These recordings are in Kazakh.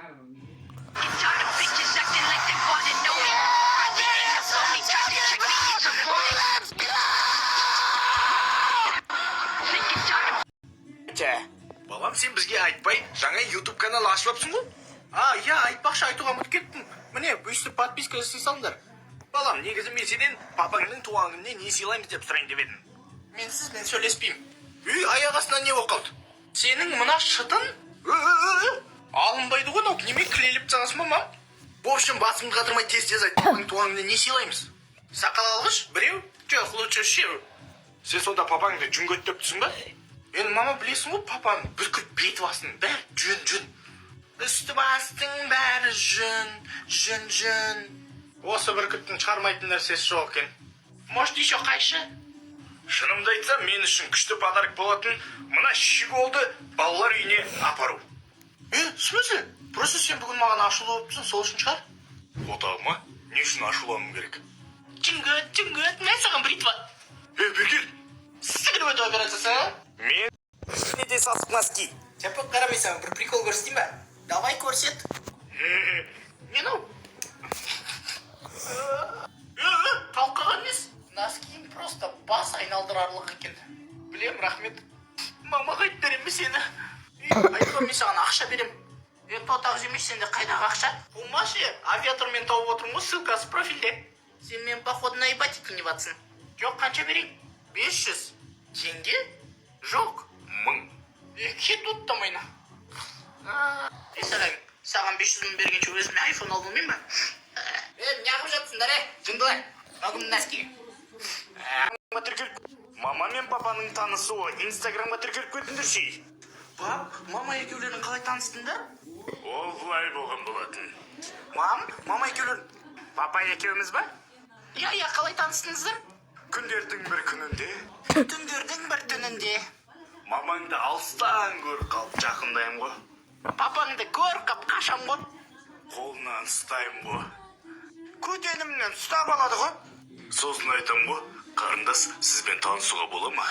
Tired of bitches acting like they wanna know me. I didn't know me, tried to check me, it's a warning. Sick and tired of Балам, сен бізге айтпай жаңа Ютуб канал ашып алыпсың ғой. А, иә, айтпақшы, айтуға ұмытып кеттім. Міне, өйстіп подписка жасай салыңдар. Балам, негізі мен сенен папаңның туған күніне не сыйлаймыз деп сұрайын деп едім. Мен сізбен сөйлеспеймін. Үй, аяқ астынан не болып қалды? Сенің мына шытын алынбайды ғой мынау. Неме, клейлеп тастағансың ба, мам? В общем, басымды қатырмай, тез тез айт, папаңның туған күніне не сыйлаймыз? Сақал алғыш біреу, жоқ, лучше үшеу. Сен сонда папаңды жүн деп тұрсың ба? Енді, мама, білесің ғой, папаның бүкіл беті басының бәрі жүн, жүн. Үсті бастың бәрі жүн, жүн, жүн. Осы бүркіттің шығармайтын нәрсесі жоқ екен. Может, еще қайшы? Шынымды айтсам, мен үшін күшті подарок болатын мына щеголды балалар үйіне апару. Е, в смысле? Просто сен бүгін маған ашулы болып тұрсың, сол үшін шығар. Отағыма не үшін ашулануым керек? Жіңгөт, жіңгөт, мен саған бритва. Е, бекер. Сігіліп өтіп операциясы. Мен не де сасық носки. Жаппақ, қарамай, саған бір прикол көрсетейін ба? Давай, көрсет. Не мынау? Талып қалған несі? Носкиің просто бас айналдырарлық екен. Білем, рахмет. Мамаға айтып беремін бе сені? Ей, айтпа, мен саған ақша берем. Е, тотақ жемеш, сенде қайдағы ақша? Қумашы, авиатормен тауып отырмын ғой, ссылкасы профильде. Сен мен, походу, наебать етейін деп жатсың. Жоқ, қанша берейін? 500 теңге? Жоқ. 1000. Е, кет оттамай. Е, саған, саған 500 мың бергенше, өзіме айфон алып алмаймын ба? Е, неғып жатсыңдар, е, жындылар? Мынау кімнің носки? Тіркеліп, мама мен папаның танысуы Инстаграмға тіркеліп кетіңдерші. Пап, мама екеулерің қалай таныстыңдар? Ол былай болған болатын. Мам, мама екеулерің. Папа екеуміз ба? Иә, қалай таныстыңыздар? Күндердің бір күнінде Түндердің бір түнінде мамаңды алыстан көріп қалып, жақындаймын ғой. Папаңды көріп қап, қашам ғой. Қолынан ұстаймын ғой. Көтенімнен ұстап алады ғой. Сосын айтамын ғой: «Қарындас, сізбен танысуға бола ма?»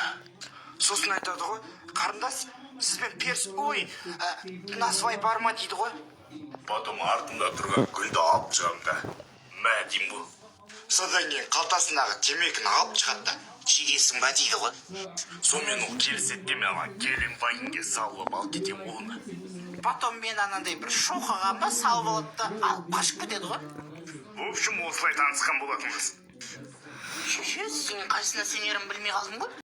Сосын айтады ғой: «Қарындас, сізбен перс, ой, насвай бар ма?» — дейді ғой. Потом артында тұрған гүлді алып шығамын да, «Мә», — деймін ғой. Содан кейін қалтасындағы темекіні алып шығады да, «Шегесің ба?» — дейді ғой. Сонымен ол келіседі де, мен ана Гелендвагенге салып алып кетемін ғой оны. Потом мен анандай бір шоқыға ба салып алады да, алып қашып кетеді ғой. В общем, осылай танысқан болатынбыз. Шеше, сенің қайсысына сенерімді білмей қалдым ғой.